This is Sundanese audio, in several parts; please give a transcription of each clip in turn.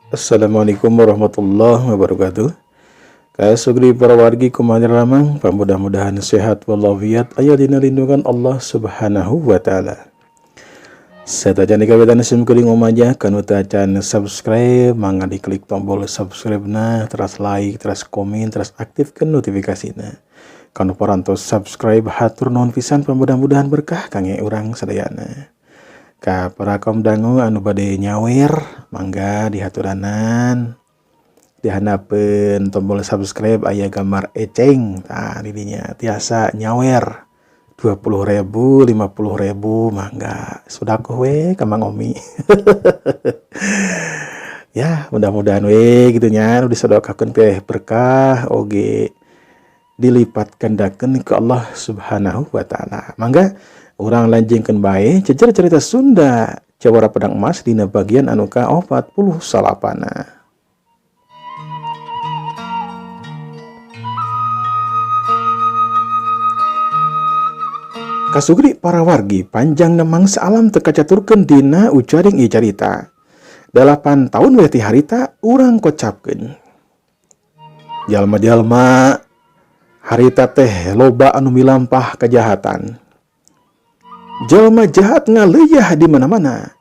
Assalamualaikum warahmatullahi wabarakatuh. Kasugri para wargi, kumaha ramang? Mudah-mudahan sehat walafiat, aya dina lindungan Allah Subhanahu wa Taala. Satacan dikawitan, sim kuring omaja kanu tacan subscribe, mangga diklik tombol subscribe na, terus like, terus komen, terus aktifkan notifikasina. Kanu parantos subscribe, hatur nuhun pisan, mudah-mudahan berkah kangge urang sadayana. Ka para kaum dangu anu bade nyawer, mangga dihaturanan. Dihandapeun tombol subscribe aya gambar eceng, tah didinya tiasa nyawer 20.000, 50.000, mangga sodakoh we ka Mang Omi ya. Mudah-mudahan we gitu nya, nu disodakohkeun teh berkah oge dilipat gandakeun ke Allah Subhanahu wa Taala. Mangga urang lanjengkeun bae jejer cerita Sunda Jawara Pedang Emas dina bagian anu ka 49. Kasugri para wargi, panjang nemang alam teu kacaturkeun dina ujaring ieu carita. 8 tahun we ti harita urang kocapkeun. Jalma-jalma harita teh loba anu milampah kejahatan. Jalma jahat ngaleuya di mana-mana.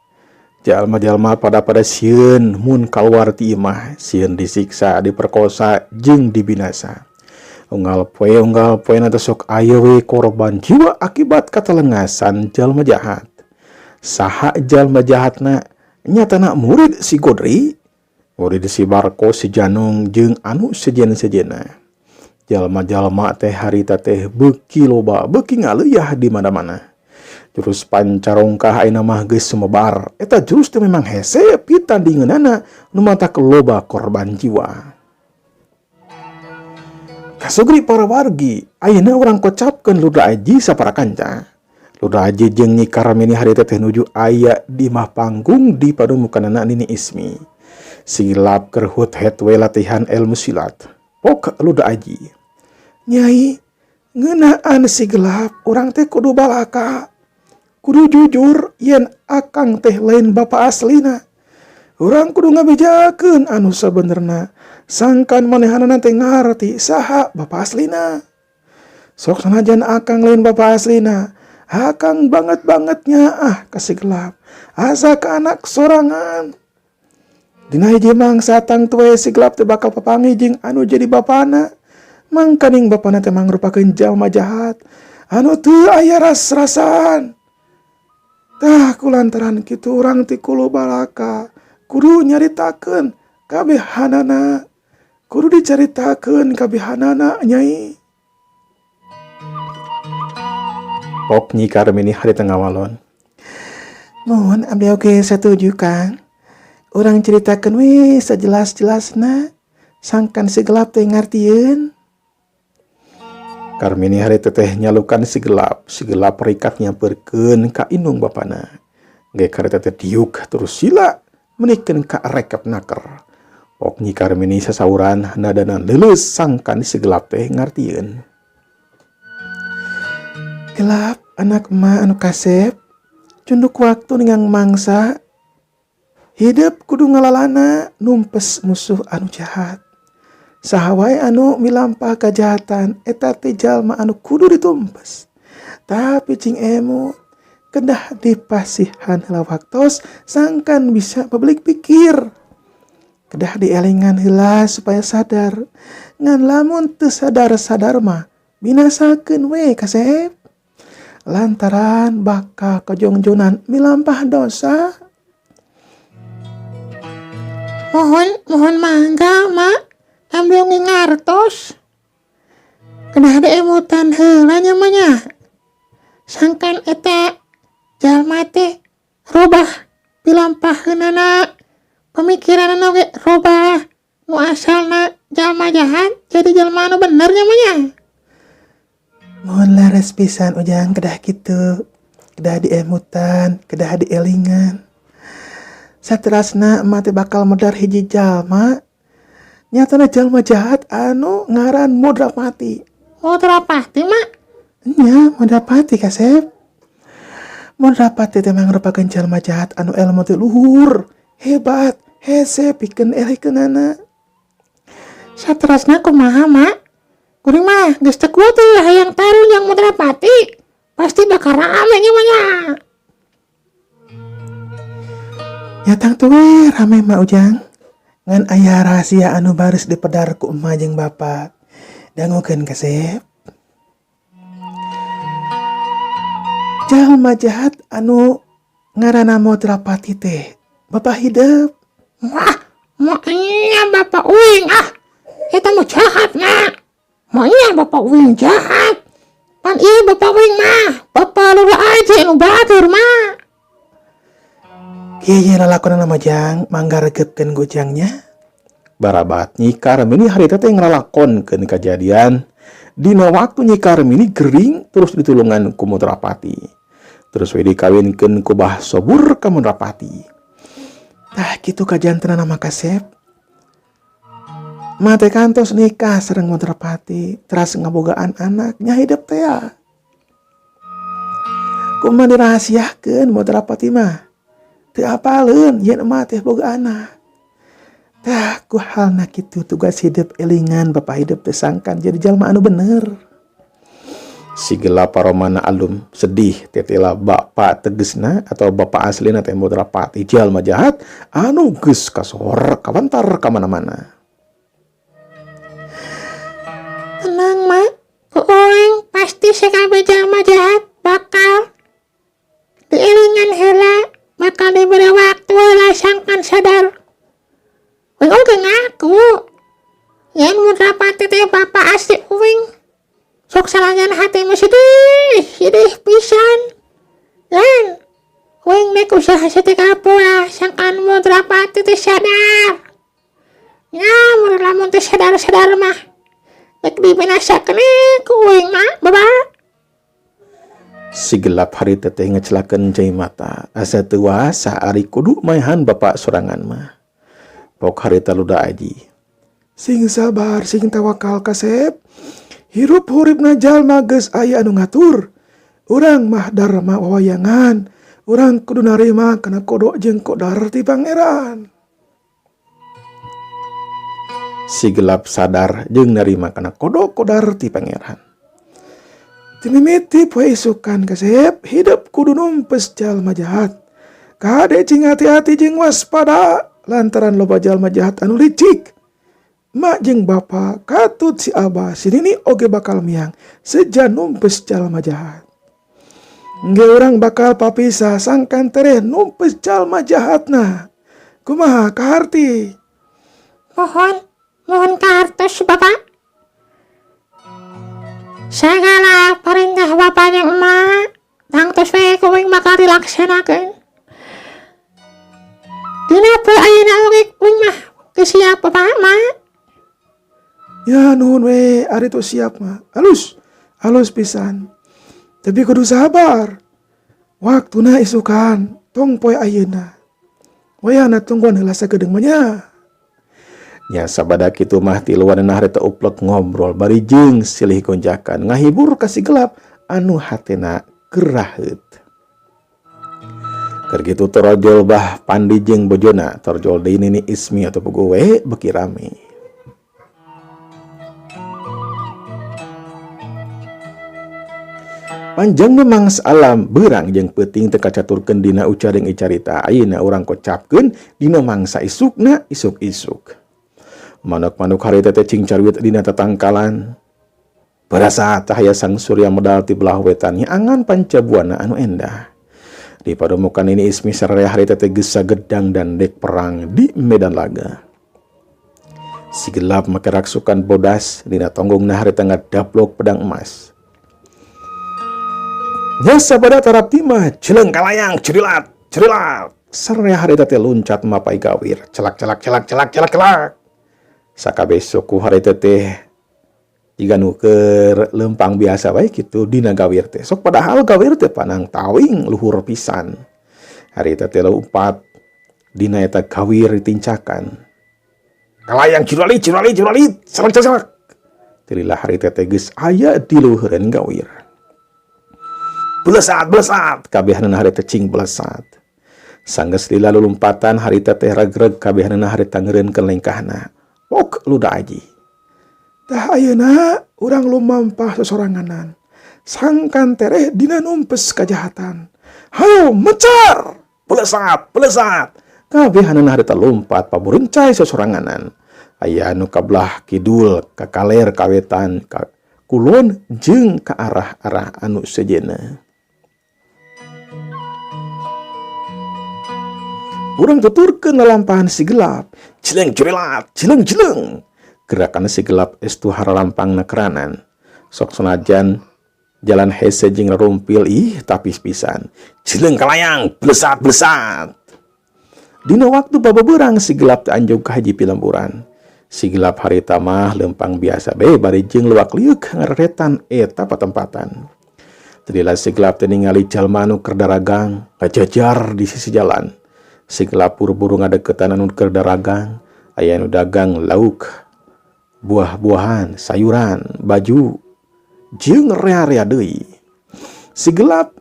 Jalma-jalma pada sieun mun kaluar ti imah, sieun disiksa, diperkosa, jeung dibinasa. Unggal poe na sok aya we korban jiwa akibat katelengasan jalma jahat. Saha jalma jahatna? Nyatana murid si Godri, murid si Barko, si Janung, jeung anu sejen-sejena. Jalma-jalma teh harita teh beuki loba, beuki ngaleuya di mana-mana. Jurus pancarongkah ayeuna mah geus sumebar. Eta jurus teh memang hese pitandingeunana, nu matak loba korban jiwa. Kasugri para wargi, ayeuna urang kocapkeun Ludra Aji sapara kanca. Ludra Aji jeung Nyi Karmini harita teh nuju aya di mah panggung di padumukanana Nini Ismi. Silap keur hut-het we latihan ilmu silat. Pok Ludra Aji. "Nyai, ngeunaan si gelap, urang teh kudu balaka. Kudu jujur yen akang teh lain bapa aslina. Urang kudu ngabejakeun anu sabenerna. Sangkan manehanana teh ngarti saha bapa aslina. Sok sanajan akang lain bapa aslina, akang banget-bangetnya ah ka si gelap. Asa ka anak sorangan. Dina hiji mangsa tangtu we si gelap teh bakal papanggih jeung anu jadi bapana. Mangkaning bapana teh mangrupakeun jalma jahat anu teu aya ras-rasan. Tah, kulantaran kitu urang teh kudu balaka, kudu nyaritakeun kabehanana. Kudu dicaritakeun kabehanana, Nyai." Pok Nyi Karmini harita ngawalon. "Mohon, abdi oge setuju, Kang. Urang ceritakeun we sajelas-jelasna, sangkan si gelap teh ngartieun." Karmini harita teh nyalukan si gelap, si gelap rikat nyamperkeun ka indung bapana. Ge harita teh diuk terus sila menikeun ka rekep naker. Pok Nyi Karmini sasauran nadana leuleus sangkan si gelap teh ngartieun. "Gelap, anak emak anu kasep, cunduk waktu ningang mangsa. Hidup kudu ngalalana numpes musuh anu jahat. Saha wae anu milampah kajahatan, eta teh jalma anu kudu ditumpes. Tapi cing emut, kedah dipasihan heula waktos sangkan bisa pabelik pikir. Kedah dielingan heula supaya sadar. Ngan lamun teu sadar-sadar mah binasakeun we, kasep. Lantaran bakal kajongjonan milampah dosa." Mohon, mohon mangga, Mak. Abdi oge ngartos. Kedah diemutan heula nya, mah nya. Sangkan eta jalma teh robah pilampaheunana, pemikiranana oge robah, nu asalna jalma jahat jadi jalma anu bener nya, mah nya. "Mohon, leres pisan, Ujang, kedah kitu. Kedah diemutan, kedah dielingan. Saterasna emak teh bakal medar hiji jalma. Nyatana jalma jahat anu ngaran Modrapati." Modrapati, Mak? "Nya, Modrapati, kasep. Modrapati teh mangrupakeun jalma jahat anu elmu teh luhur, hebat. Hese pikeun elehkeunana. Saterasna kumaha, Mak? Kuring mah geus teu kuat teh hayang tarung jeung Mudrapati. Pasti bakal rame nya mah nya. Ya tangtu we rame mah Ujang. Ngan aya rahasia anu baris dipedar ku emak jeung bapak. Dangukeun kasep. Jalma jahat anu ngaranna Mudrapati teh bapak hidup. Wah, moalnya bapak uing ah. Eta mah jahat nya. Moalnya bapak uing jahat. Pan ieu bapak uing mah, bapak lurah aja anu batur mah. Kieu ye lalakonan mah Jang, mangga regepkeun gojangnya. Barabat Nyi Karmini harita teh ngralakonkeun kajadian dina waktu Nyi Karmini gering terus ditulungan ku Mudrapati. Terus we dikawinkeun ku Bah Sobur ka Mudrapati. Tah kitu kajantenana mah kasep. Mate kantos nikah sareng Mudrapati, teras ngabogaan anak nya hidup teh ya. Kumaha dirahasiakeun Mudrapati mah? Teu apaleun yen emak teh boga anak. Tah ku halna kitu tugas hidup elingan bapak hidup teh sangkan jadi jalma anu bener. Si gelap paromana alum sedih tetela bapak tegesna atau bapak aslina teh Mudrapati jalma jahat anu geus kasohor kawantar ka mana-mana. Tenang mak, uing pasti sakabeh jalma jahat bakal dielingan heula, bakal diberi waktu heula sangkan sadar. Uing oge ngaku yen Mudrapati teh bapak asli uing. Sok salayan hati mah sedih, sedih pisan. Yen uing nek usaha satekapura sangkan Mudrapati teh sadar. Nya mun lamun teh sadar-sadar mah nek dibinasakeun ku uing mah, bapak. Si gelap hari teteh ngecelakeun cai mata, asa teu wasa ari kudu maehan bapak sorangan mah. Pok harita luda aji. Sing sabar, sing tawakal kasep. Hirup huripna jalma geus aya anu ngatur. Urang mah darma wawayangan. Urang kudu narima kana kodok jeung kodar ti pangeran. Si gelap sadar jeung narima kana kodok kodar ti pangeran. Timimiti poe isukan kasep, hidup kudu numpes jalma jahat. Kade cing hati-hati jeung waspada lantaran loba jalma jahat anu licik. Mak jeung bapa katut si abah si nini oge bakal miang seja numpes jalma jahat. Nge urang bakal papisah sangkan tereh numpes jalma jahatna. Kumaha kaharti? Mohon, mohon kahartos bapak. Segala perintah bapak jeung emak tangtos we kuing bakal dilaksanakeun. Dina poe ayeuna oge kuing mah geus siap bapak mak. Ya nuhun we, ari tos siap mah. Alus, alus pisan. Tapi kudu sabar. Waktuna isukan, tong poe ayeuna. Wayahna tungguan heula sakedeung mah nya. Nya sabada kitu mah tiluan harita uplek ngobrol bari jeung silih gonjakan ngahibur ka si gelap anu hatena keraheut. Keur kitu torojol bah Pandi jeung bojona torjol deui Nini Ismi atau puguh we beuki rame. Panjang memang alam berang jeung peuting teu kacaturkeun dina ucaring icarita ayeuna urang kocapkeun dina mangsa isukna isuk-isuk. Manuk-manuk harita teh cing caruit dina tatangkalan. Berasa cahaya sang surya medal ti belah wetan nyangan pancabuana anu endah. Di pademukan ini Ismi sararea harita teh geus sagedang dan dek perang di medan laga. Si gelap make raksukan bodas dina tonggongna harita ngadaplok pedang emas. Nya sabada tarap timah jeleng kalayang cerilat cerilat. Sararea harita teh luncat mapai gawir celak celak celak celak celak celak. Sakabeh suku harita teh jiga nu keur lempang biasa bae kitu dina gawir teh. Sok padahal gawir teh panang tawing luhur pisan. Harita teh lompat dina eta gawir ditincakan. Kalayang cirali cirali cirali celak celak celak. Tililah harita teh geus aya di luhureun gawir. Belesat belesat kabehanana harita cing belesat. Sanggeus lila lulumpatan harita teh regreg kabehanana harita ngeureunkeun lengkahna. Pok luda aji. Tah ayeuna urang lumampah sosoranganan. Sangkan tereh dina numpes kajahatan. Hayo mecar! Pelesat, pelesat. Kabehanana harita lompat paburencay sosoranganan. Aya anu ka belah kidul, ka kaler, ka wetan, ka kulon jeung ka arah-arah anu sejenna. Urang tuturkeun lalampahan si gelap. Cileng curilat, cileng cileng. Gerakan si gelap estu haralampangna keranan. Sok senajan jalan hese jeung rumpil ih tapis pisan. Cileng kalayang, blesat blesat. Dina waktu bababeurang si gelap teh anjog ka hiji pilemburan. Si gelap harita mah lempang biasa bae bari jeung luak liuk ngareretan eta patempatan. Tadila si gelap teh ningali jalma anu keur daragang ngajajar di sisi jalan. Si gelap buru-buru ngadeukeutan anu keur daragang, aya anu dagang lauk, buah-buahan, sayuran, baju, jeung rea-rea deui. Si gelap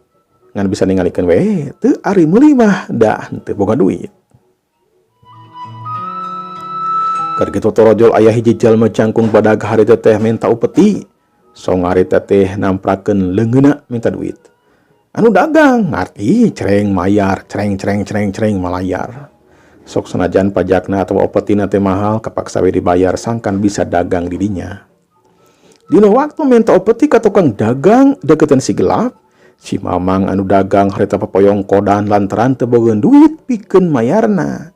ngan bisa ningalikeun we teu ari meuli mah da henteu boga duit. Keur kitu torojol aya hiji jalma jangkung badag harita teh minta upeti. Song harita teh namprakeun leungeunna minta duit. Anu dagang ngarti cereng mayar, cereng cereng cereng cereng malayar. Sok senajan pajakna atau upetina teh mahal kapaksa we dibayar sangkan bisa dagang di dinya. Dina waktu minta upeti ka tukang dagang deketan si gelap, si mamang anu dagang harita papoyong kodan lantaran teu boga duit pikeun mayarna.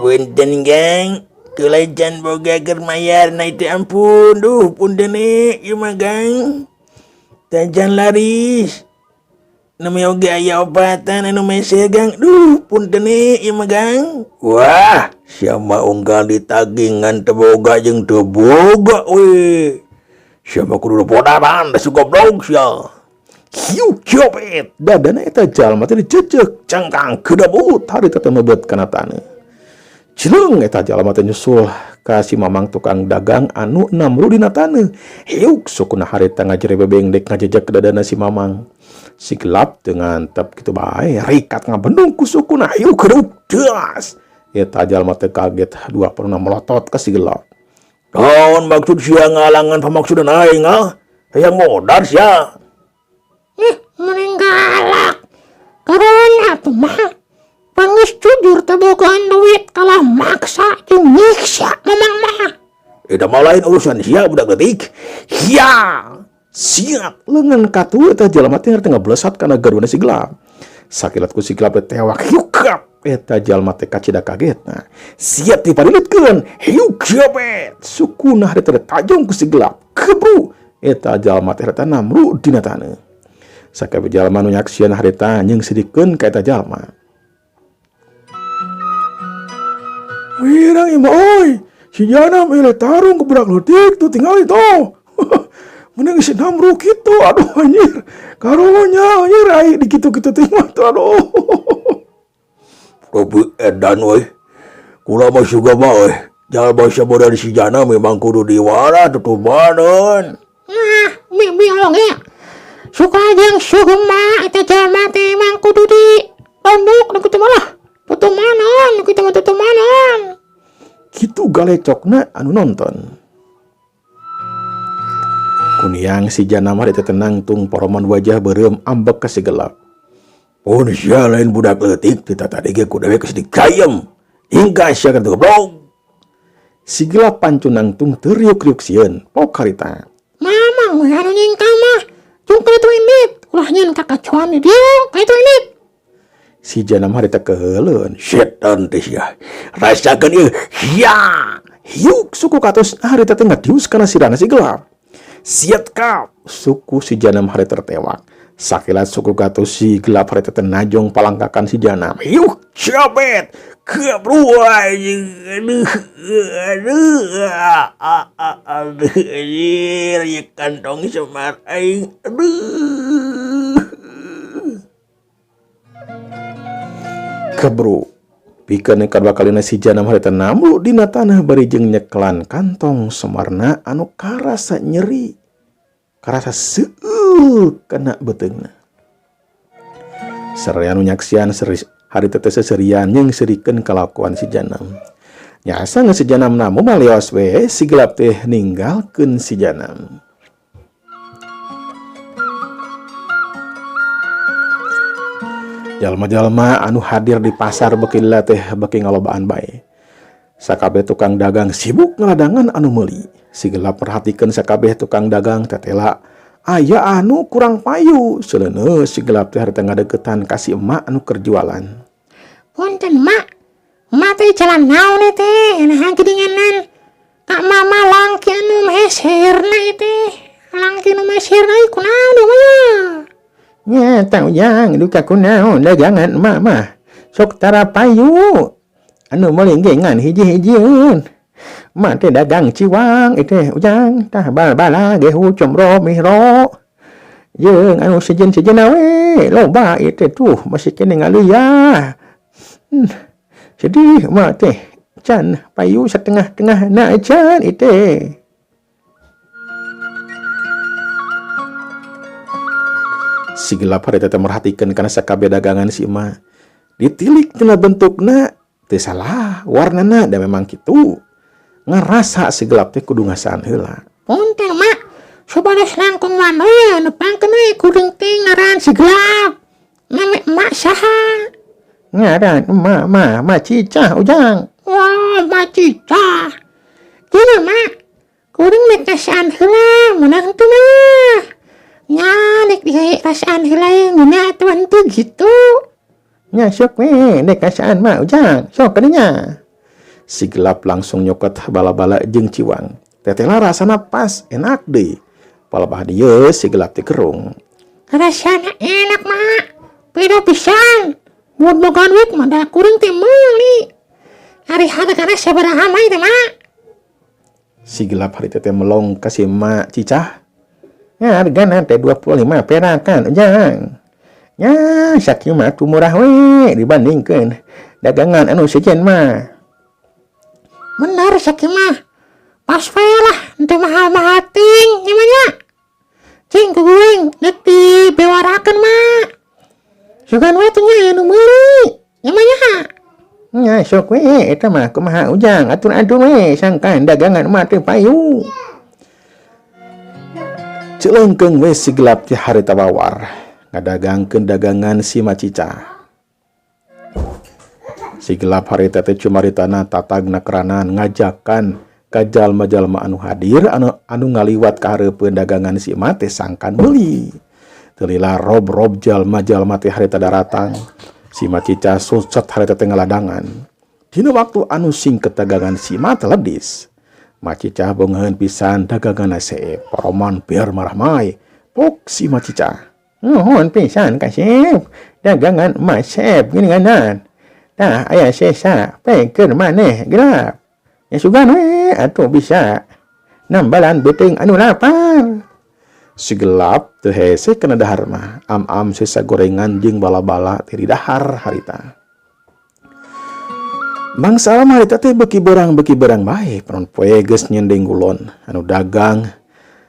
Punten gang, kulajan boga keur mayarna itu ampun, duh punten ieu mah gang. Tajan laris. Nami oge aya obatan anu mese gang, duh punten ieu mah gang. Wah, sia mah unggal ditagih ngan teu boga jeung teu boga we. Sia mah kudu podaran da si goblok sia. Hiu copet, dadana eta jalma teh dijejek, cangkang kedabut harita teh mebet kana taneuh. Cileung eta jalma teh nyusul ka si mamang tukang dagang anu namru dina taneuh. Hiuk sukuna harita ngajere bebeng dek ngajejek dadana si mamang. Si gelap teu ngantep kitu bae, rikat ngabendung ku sukuna hiuk keduk das. Eta jalma teh kaget dua pernah melotot ka si gelap. Naon maksud sia ngalangan pamaksudan aing ah? Hayang modar sia. Ih, mending galak. Karunya atuh mah. Pangis jujur teh bogaan duit kalah maksa jeung nyiksa mamang mah. Eta mah lain urusan sia budak leutik. Sia. Siap leungeun katu eta jalma teh ngarti ngablesat kana garuna si gelap. Sakilat ku si gelap teh tewak hiukap eta jalma teh kacida kagetna. Siap diparilutkeun hiuk siapet. Sukuna harita teh tajong ku si gelap. Kebru eta jalma teh harita namru dina taneuh. Sakabeh jalma nu nyaksian harita nyeungsidikeun ka eta jalma. Wirang ieu mah euy, si Janam ieu tarung ke budak leutik tuh tingali tuh. Mending si namru kitu, aduh anjir. Karunya anjir ai di kitu-kitu teh mah tuh aduh. Tapi edan euy. Kula mah suga mah euy. Jalma sabodan si Janam memang kudu diwara tutubaneun. Nah, bibi oge. Suka jeung sugema eta jalma teh emang kudu di tondok nu kitu mah lah. Tutumanan, kita mah tutumanan. Kitu galecokna anu nonton. Kuniang si Janam mah tenang tung poroman wajah beureum ambek ka si gelap. Pun sia lain budak leutik ti tadi ge ku dewe geus digayem. Hingga sia keur goblok. Si gelap pancunang tung teu riuk-riuk sieun, pok harita. Mamang we anu nyingka mah, cung ka ditu indit, ulah nyeun kakacuan di dieu, ka ditu indit. Si Janam harita keheuleun, setan teh sia. Rasakeun ieu, sia. Hiuk suku katus harita teh ngadius kana sirana si gelap. Siat kap, suku si Janam harita tertewak. Sakilat suku katus si gelap harita teh najong palangkakan si Janam. Hiuk cabet, kebru anjing. Aduh, aduh, aduh, anjir, ieu kantong semar aing. Aduh. Kebru. Pikeun kadua kalina si Janam harita namru dina tanah bari jeung nyeklan kantong semarna anu karasa nyeri. Karasa seueuh kana beuteungna. Sararea nu nyaksian seri harita teh seserian jeung seurikeun kalakuan si Janam. Nyasa geus si Janam namu mah leos we si gelap teh ninggalkeun si Janam. Jalma-jalma anu hadir di pasar beuki lila teh beuki ngalobaan bae. Sakabeh tukang dagang sibuk ngaladangan anu meuli. Si gelap perhatikeun sakabeh tukang dagang tetela aya anu kurang payu. Seuleuneu si gelap teh harita ngadeukeutan ka si emak anu keur jualan. Punten mak, emak teh jalan naon ieu teh? Naha geuninganan ka mama langki anu meserna ieu teh. Langki anu meserna ieu kunaon ieu mah ya? Nya tah ujang duka kunaon dagangan emak mah. Sok tara payu. Anu meuli ge ngan hiji-hijieun. Emak teh dagang ciwang ieu teh ujang tah bal-bala gehu comro mihro. Jeung anu sejen-sejenna we loba ieu teh tuh masih keneh ngaluyah. Sedih emak teh can payu satengah-tengah na can ieu teh. Si gelap harita teh merhatikeun kana sakabeh dagangan si emak. Ditilik tina bentukna teu salah, warnana da memang kitu. Ngarasa si gelap teh kudu ngasaan heula. Punten mak, supados langkung wano ya nepangkeun we kuring teh ngaran si gelap. Nami emak saha? Ngaran emak mah Mak Cicah ujang. Wah, Mak Cicah. Gini mak, kuring nek ngasaan heula meunang teu mah. Nya nek dirasaan heula ye ngeunah atuh henteu gitu. Nya sok we nek ngasaan mah ujang, sok kadinya. Si gelap langsung nyokot bala-bala jeung ciwang. Tetehlah rasana pas, enak deui. Palebah dieu si gelap teh kerung. Rasana enak mak, beda pisan. Mun boga duit mah da kuring teh meuli. Ari hargana sabaraha mah teh mak? Si gelap harita teh melong ka si Mak Cicah. Ya, hargana teh 25 perakan ujang. Ya, sakieu mah atuh murah we dibandingkeun dagangan anu sejen mah. Bener sakieu mah. Pas we lah, henteu mahal-mahal ting ieu mah nya. Cing kuguing nek dibewarakeun mah. Sugan we teh nya anu meuli. Ieu mah nya. Nya sok we eta mah kumaha ujang atur-atur we sangkan dagangan mah teu payu. Celengkeung we si gelap teh harita bawar ngadagangkeun dagangan si Mak Cicah. Si gelap harita teh cumaritana tatagna keranan ngajakan ka jalma-jalma anu hadir anu ngaliwat ka hareupeun dagangan si emak teh sangkan meuli. Teu lila rob-rob jalma-jalma teh harita daratang. Si Mak Cicah socot harita teh ngaladangan. Dina waktu anu singket dagangan si emak teh ledis. Mak Cicah bongeun pisan daganganna seep. Poroman biar marah mai. Pok si Mak Cicah. Nuhun pisan kasep. Dagangan emak seep geuninganan. Tah aya sesa pekeun maneh gelap. Ya sugan we atuh bisa nambalan beuteung anu lapar. Si gelap teu hese kana dahar mah. Am-am sesa gorengan jeung bala-bala teh didahar harita. Mang Salam harita teh beuki berang bae. Panon poe geus nyendeng gulon. Anu dagang,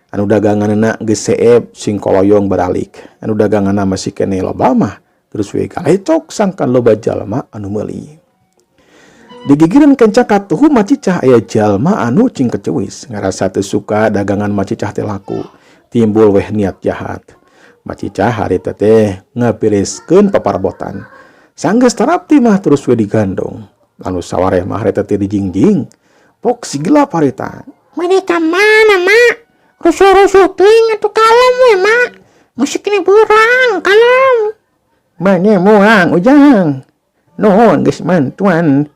anu daganganna geus seep sing koloyong baralik. Anu daganganna masih keneh loba mah terus we galecok sangkan loba jalma anu meuli. Di gigireun kenca katuhu Mak Cicah aya jalma anu cing kecewis ngarasa teu suka dagangan Mak Cicah teh laku. Timbul weh niat jahat. Mak Cicah harita teh ngabereskeun paparbotan. Sanggeus tarapti mah terus we digandong. Anu sawareh mah harita teh dijingjing. Pok si gelap harita. Mane ka mana mak? Rusuh-rusuh teuing atuh kalem we mak. Musik ini burang kalem. Mane muang ujang. Nuhun geus mantuan.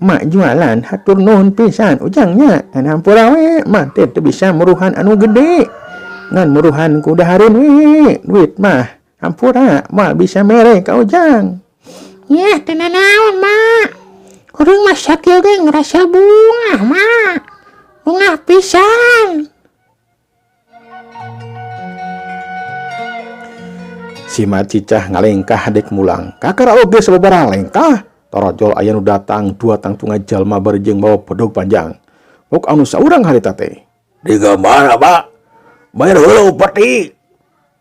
Mak jualan hatur nuhun pisan ujangnya. An hampura we mak teh teu bisa muruhan anu gede. Ngan muruhan ku dahareun we. Duit mah hampura moal bisa mere ka ujang. Yeh teu nanaon mak. Kuring mah sakieu ge ngerasa bungah mak. Bungah pisan. Si Mak Cicah ngalengkah dek mulang. Kakara oge sababaraha lengkah. Torojol aya nu datang dua tangtungan jalma bari jeung mawa bedog panjang. Pok anu saurang harita teh. Di mana, Pak? Bayar heula upeti.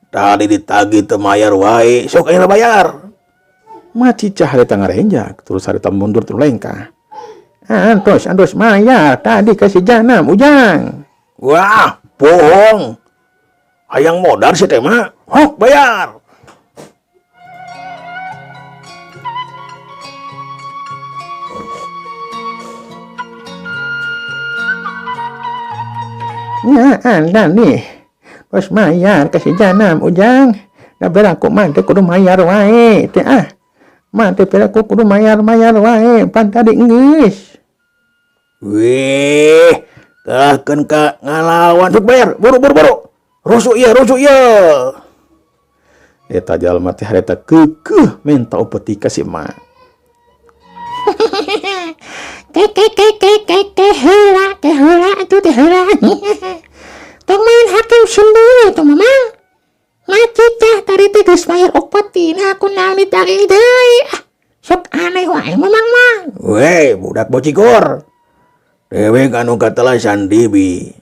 Tadi ditagih teu mayar wae, sok ayeuna bayar. Macicah harita ngarenjak terus harita mundur terus lengkah. Antos antos mayar tadi kasih janam Ujang. Wah, bohong. Hayang modar sih teh mah. Hok bayar. Ya, anda nih. Terus mayar kasih janam Ujang. Da beraku mah teh kudu mayar wae teh ah. Mah teh beraku kudu mayar-mayar wae pan tadi geus. Weh, kalahkeun ka ngalawan sok bayar. Buru buru buru. Rusuk ieu, rusuk ieu. Eta jalma teh harita keukeuh minta upeti ka si emak. Ke ke ke ke ke ke heula ke heula atuh teh heula. Tong main hakim sendiri tuh mamang. Macicah tadi teh geus mayar upeti nah aku naon ditagih deui. Ah, sok aneh wae mamang mah. Weh, budak bocikor. Dewek anu katelah Santibi.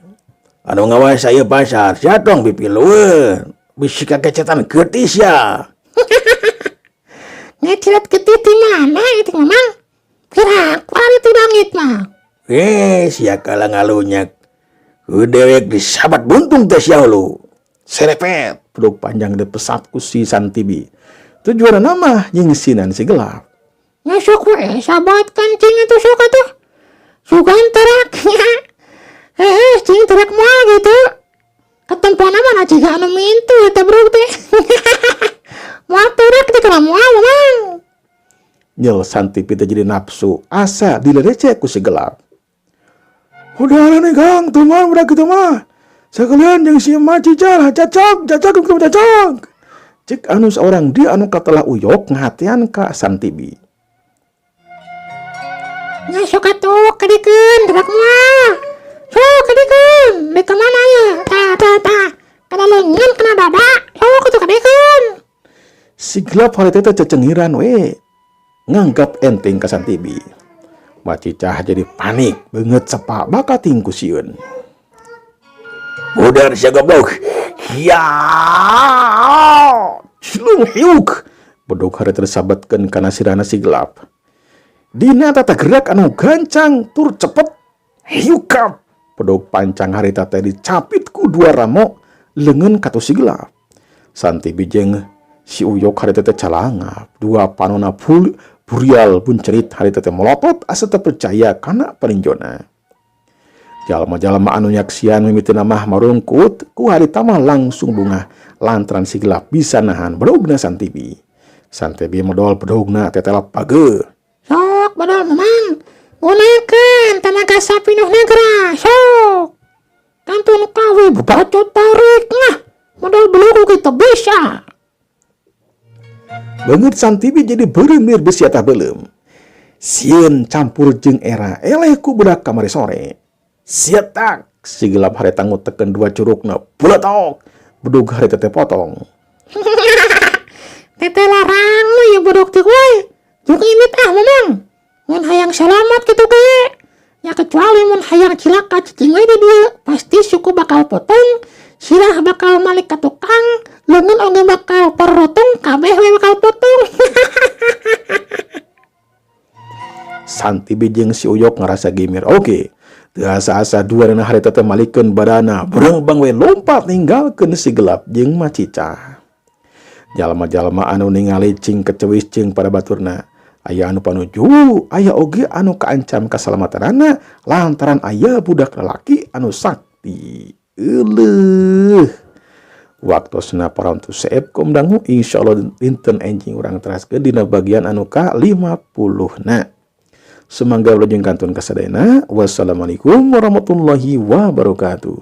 Anu ngawas saya pasar, sia tong pipilueun. Bisi kakecetan geutis ya. Ngecerat getih di mana itu mamang? Kira aku ari ti langit mah. Eh, sia kalah ngalunyak. Ku dewek disabat buntung teh sia hulu. Serepet, bedog panjang dipesat ku si Santibi. Tujuan nama nyingsinan si gelap. Ngesuk we sabat kancing itu sok atuh. Sugan terak. Eh, cing terak moal gitu. Ketempona mana jiga anu mintu eta bro teh. Moal terak teh kana moal mamang. Nyel Santibi teh jadi nafsu asa dilerece ku si gelap. Udah nih Kang, tuh mah udah gitu mah. Sekalian jeung si emak cical, cacok, cacok, cacok, cacok. Cek anu seorang dia anu katelah uyok ngahatian ka Santibi. Nya sok atuh kadikeun terak moal. Sok kadikeun, di ka mana ya? Ta ta ta. Kana leungeun kana dada. Sok atuh kadikeun. Si gelap harita teh cecengiran we. Nganggap enteng ka Santibi. Macicah jadi panik, beungeut sepak bakating ku sieun. Budar sia goblok. Ya. Cilung hiuk. Bedog harita disabetkeun kana sirahna si gelap. Dina tata gerak anu gancang tur cepet hiukap. Bedog pancang harita teh dicapit ku dua ramo leungeun katu si gelap. Santibi jeung si Uyok harita teh calangap. Dua panona burial buncerit harita teh melotot asa teu percaya kana paninjona. Jalma-jalma anu nyaksian mimitina mah marungkut ku harita mah langsung bungah lantaran si gelap bisa nahan bedogna Santibi. Santibi modol bedogna tetelap page. Sok bodol mamang. Gunakeun tenaga sapinuh negra. Sok. Kantun kawe bacot tarik nah. Modal belugu kita bisa. Beungeut Santibi jadi beureum lir besi atah beuleum. Sieun campur jeung era eleh ku budak kamari sore. Sia tak si gelap harita nguteken dua curugna buletok. Bedug harita teh potong. Teteh larang we ya bedug teh we. Jeung imit ah mamang. Mun hayang salamat kitu ge. Ya kecuali mun hayang cilaka cicing we di dieu, pasti suku bakal potong, sirah bakal malik ka tukang, leungeun oge bakal perotong, kabeh we bakal potong. Santibi jeung si Uyok ngarasa gimir. Oke. Teu asa-asa dua dina harita teh malikeun badana, berengbang we lompat ninggalkeun si gelap jeung Macicah. Jalma-jalma anu ningali cing kecewis jeung pada baturna. Aya anu panuju, aya oge anu kaancam kasalamatanana lantaran aya budak lalaki anu sakti. Euleuh. Waktosna parantos seep kom dangu, insyaallah dinten enjing urang teraskeun dina bagian anu ka 50 na. Sumangga wilujeng kantun kasadayana. Wassalamualaikum warahmatullahi wabarakatuh.